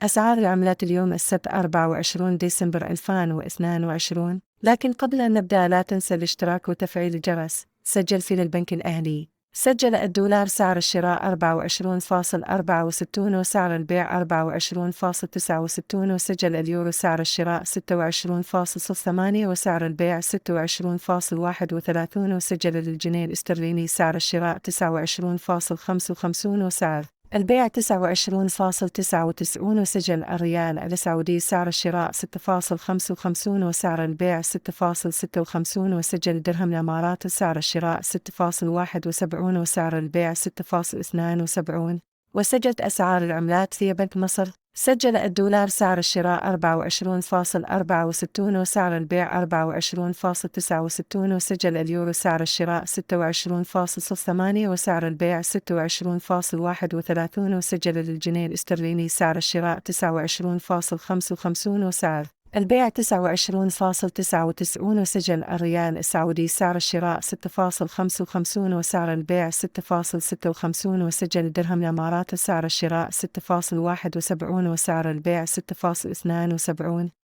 أسعار العملات اليوم السبت 24 ديسمبر 2022. لكن قبل أن نبدأ لا تنسى الاشتراك وتفعيل الجرس. سجل في البنك الأهلي. سجل الدولار سعر الشراء 24.64 وسعر البيع 24.69، وسجل اليورو سعر الشراء 26.08 وسعر البيع 26.31، وسجل الجنيه الاسترليني سعر الشراء 29.55 وسعر البيع 29.99، وسجل الريال السعودي سعر الشراء 6.55 وسعر البيع 6.56، وسجل درهم الإمارات سعر الشراء 6.71 وسعر البيع 6.72. وسجلت أسعار العملات في بنك مصر. سجل الدولار سعر الشراء 24.64 وسعر البيع 24.69، وسجل اليورو سعر الشراء 26.08 وسعر البيع 26.31، وسجل الجنيه الاسترليني سعر الشراء 29.55 وسعر البيع 29.99، وسجل الريال السعودي سعر الشراء 6.55 وسعر البيع 6.56، وسجل درهم الإمارات سعر الشراء 6.71 وسعر البيع 6.72.